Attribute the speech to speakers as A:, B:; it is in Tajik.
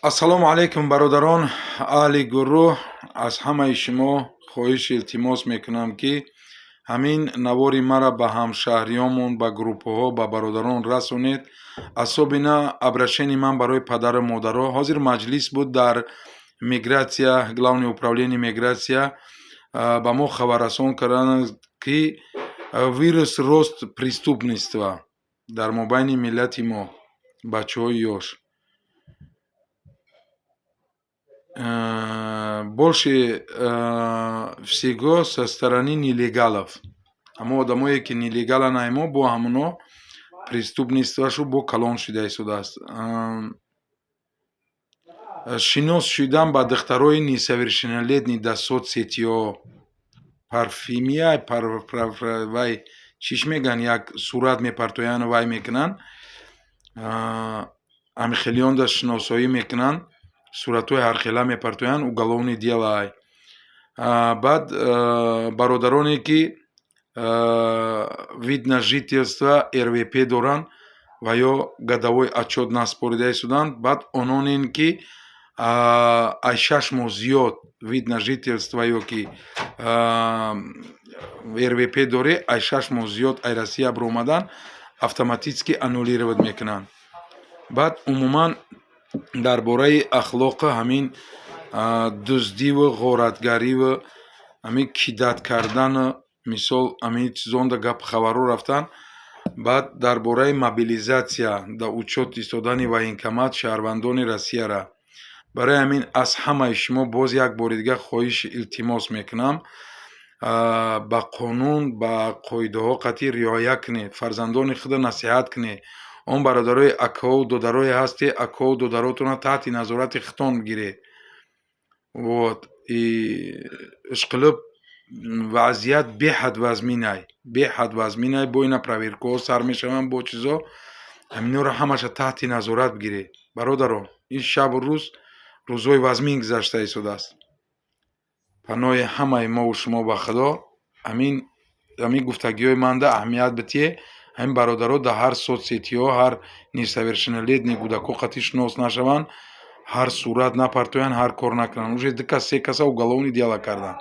A: Ассалому алайкум, бародарон, аҳли гурӯҳ. Аз ҳамаи шумо хоҳиш, илтимос мекунам, ки ҳамин навори мара ба ҳамшаҳриёмон, ба группаҳо, ба бародарон расонед. Особенно обращение ман барои падару модаро. Ҳозир маҷлис буд дар миграция, главное управление миграция. Ба мо хабаррасон карданд, ки вирус рост преступничества дар мобайни миллати мо, бачаҳои ёш больше всего со стороны нелегалов. Ҳамо одамое, ки нелегалан, мо бо ҳамоно преступничество шу бо калон шуда истодааст. Шинос шудан ба духтарои несовершеннолетний дар соцсети ҳо, парфимия, вай чиш мегӯянд, як сурат мепартоянд, вай мекунанд, ҳамихелионда шиносоӣ мекунанд, суратҳои ҳархела мепартоянд, уголовный дело ай. Баъд бародароне, ки вид на жительство, РВП доранд ва ё годовой отчет насупорида истоданд. Баъд ононен, ки аз 6 моҳ зиёд вид на жительство ё ки РВП дорӣ, аз 6 моҳ зиёд ай Россия биромадан, автоматически аннулировать мекунанд. Баъд умуман дар бораи ахлоқи ҳамин дуздиву ғоратгариву ҳамин кидать кардану, мисол, ҳамин чизонда гап хабарҳо рафтанд. Баъд дар бораи мобилизация, дар учёт истодани военкомат шаҳрвандони Россияра. Барои ҳамин аз ҳамаи шумо боз як бори дигар хоҳиш, илтимос мекунам, ба қонун, ба қоидаҳо қатъӣ риоя кунед, фарзандони худро насиҳат кунед. Он бародарои акаҳову додарое ҳасте, акаҳову додаротонро таҳти назорати худтон бигиред. Вот, и ишқилиб, вазъият беҳад вазминай, беҳад вазминай. Бо ина проверка ҳо сар мешаванд, бо чизо. Ҳаминҳоро ҳамаша таҳти назорат бигиред, бародарон. Ин шабу рӯз рӯзҳои вазмин гузашта истодааст. Паноҳи ҳамаи мову шумо ба Худо. Ҳамин гуфтагиҳои манда аҳамият битиҳе. Ҳамин бародаро дар ҳар соцсети ҳо, ҳар несовершеннолетний кӯдако қатъӣ шинос нашаванд, ҳар сурат напартоянд, ҳар кор накунанд. Уже ду кас, се каса уголовный дело карданд.